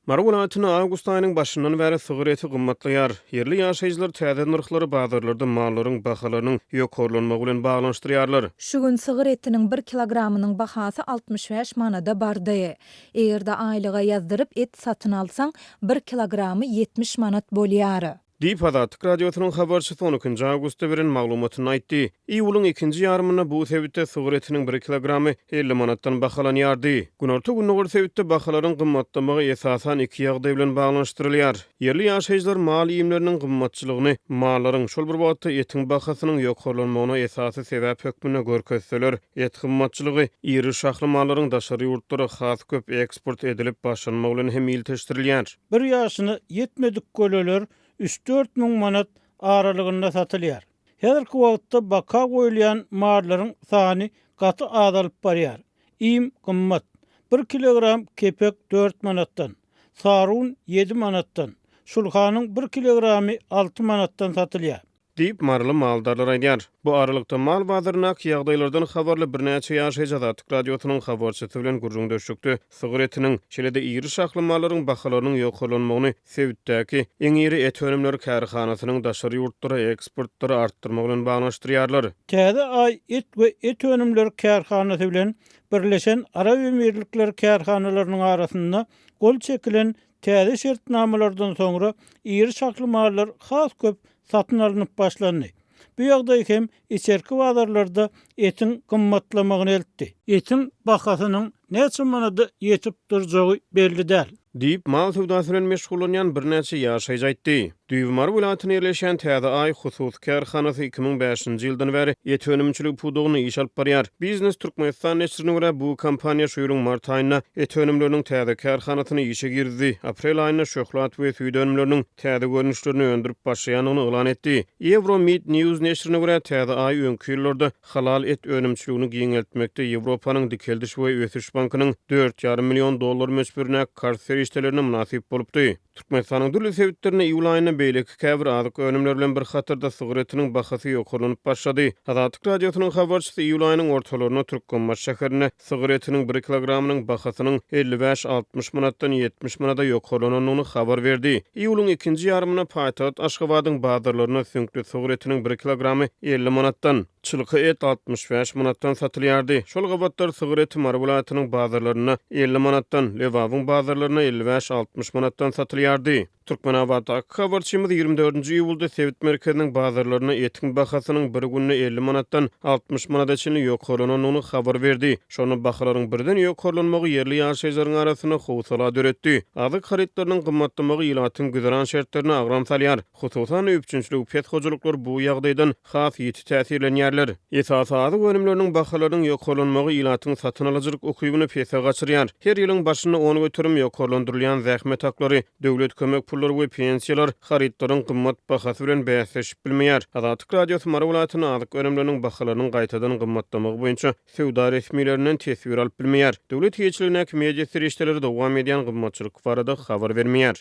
Mary welaýatynda awgust aýynyň başyndan bäri sygyr eti gymmatlaýar. Ýerli ýaşaýjylar täze nyrhlary bazarlarda mallaryň bahalarynyň ýokarlanmagy bilen baglanyşdyrýarlar. Şu gün sygyr etiniň bir kilogramynyň bahasy 65 manada bardy. Eger-de aýlyga ýazdyryp et satyn alsaň, bir kilogramy 70 manat bolýar. Diýip, Azatlyk Radiosynyň habarçysy on ikinji awgustda beren maglumatynda aýtdy. Iýulyň ikinji ýarymynda bu sebitde sygyr etiniň bir kilogramy 50 manatdan bahalanýardy. Günorta-gündogar sebitde bahalaryň gymmatlamagy esasan iki ýagdaý bilen baglanyşdyrylýar. Ýerli ýaşaýjylar mal iýmleriniň gymmatçylygyny mallaryň, şol bir wagtda etiň bahasynyň ýokarlanmagyna esasy sebäp hökmünde görkezseler, et gymmatçylygy iri şahly mallaryň daşary ýurtlara has köp eksport edilip başlanmagy bilen hem ilteşdirilýär. Bir ýaşyna ýetmedik göleler üç-dört müň manat aralygynda satylýar. Häzirki wagtda baka goýulýan mallaryň sany gaty azalyp barýar. Iým gymmat. Bir kilogram kepek dört manatdan, sarun ýedi manatdan, şulhanyň bir kilogramy alty manatdan satylýar. Diýip, maryly maldarlar aýdýar. Bu aralykda, mal bazaryndaky ýagdaýlardan habarly birnäçe ýaşaýjy Azatlyk Radiosynyň habarçysy bilen gürrüňdeşlikde sygyr etiniň, şeýle-de iri şahly mallaryň bahalarynyň ýokarlanmagyny sebitdäki iň iri et önümleri kärhanasynyň daşary ýurtlara eksportlary artdyrmagy bilen baglanyşdyrýarlar. Täze Aý et we et önümleri kärhanasy bilen Birleşen Arap Emirlikleri kärhanalarynyň arasynda gol çekilen Täze şertnamalardan soňra iri şahly mallar has köp satyn alnyp başlandy. Bu ýagdaý hem içerki bazarlarda etiň gymmatlamagyna eltdi. Etiň bahasynyň näçe manada ýetip durjagy belli däl. Diýip, mal söwdasy bilen meşgullanýan birnäçe ýaşaýjy aýtdy. Düýbi Mary welaýatynda ýerleşýän Täze Aý hususy kärhanasy 2005-nji ýyldan bäri et önümçiligi pudagynda iş alyp barýar. Biznes Türkmenistan neşirine görä, bu kompaniýa şu ýylyň mart aýynda et önümleriniň täze kärhanasyny işe girizdi, aprel aýynda şöhlat we süýt önümleriniň täze görnüşlerini öndürip başlaýandygyny yglan etdi. Euro Meat News neşirine görä, Täze Aý öňki ýyllarda halal et önümçiligini giňeltmekde Ýewropanyň Dikeldiş we ösüş bankynyň dört ýarym million dollar möçberindäki karz serişdelerine mynasyp bolupdy. Türkmenistanyň dürli sebitlerinde iýul aýynda beýleki käbir azyk önümleri bilen bir hatarda sygyr etiniň bahasy ýokarlanyp başlady. Azatlyk Radiosynyň habarçysy iýul aýynyň ortalarynda Türkmenbaşy şäherinde sygyr etiniň bir kilogramynyň bahasynyň 55-60 manatdan 70 manada ýokarlanandygyny habar berdi. Iýulyň ikinji ýarymynda paýtagt Aşgabadyň bazarlarynda süňkli sygyr etiniň bir kilogramy 50 manatdan, Çylka et 65 manatdan satylýardy. Şol gabatlar sygyr eti Mary welaýatynyň bazarlarynda 50 manatdan, Lebabyň bazarlarynda 55-60 manatdan satylýardy. Türkmenabatdaky habarçymyz ýigrimi dördünji iýulda sebit merkeziniň bazarlarynda etiň bahasynyň bir günde 50 manatdan 60 manada çenli ýokarlanandygyny habar berdi. Şonda bahalaryň birden ýokarlanmagy ýerli ýaşaýjylaryň arasynda howsala döretdi. Azyk harytlarynyň gymmatlamagy ilatyň güzeran şertlerine agram salýar. Hususan-da, üpjünçiligi pes hojalyklar bu ýagdaýdan has ýiti täsirlenýärler. Esasy azyk önümleriniň bahalarynyň ýokarlanmagy ilatyň satyn alyjylyk ukybyny pese gaçyrýar. Her ýylyň başynda 10% ýokarlandyrylýan zähmet haklary, döwlet kömek pullary we pensiýalar harytlaryň gymmat bahasy bilen bäsleşip bilmeýär. Azatlyk Radiosy Mary welaýatynda azyk önümleriniň bahalarynyň gaýtadan gymmatlamagy boýunça söwda resmilerinden teswir alyp bilmeýär. Döwlet eýeçiligindäki media serişdeleri dowam edýän gymmatçylyk barada habar bermeýär.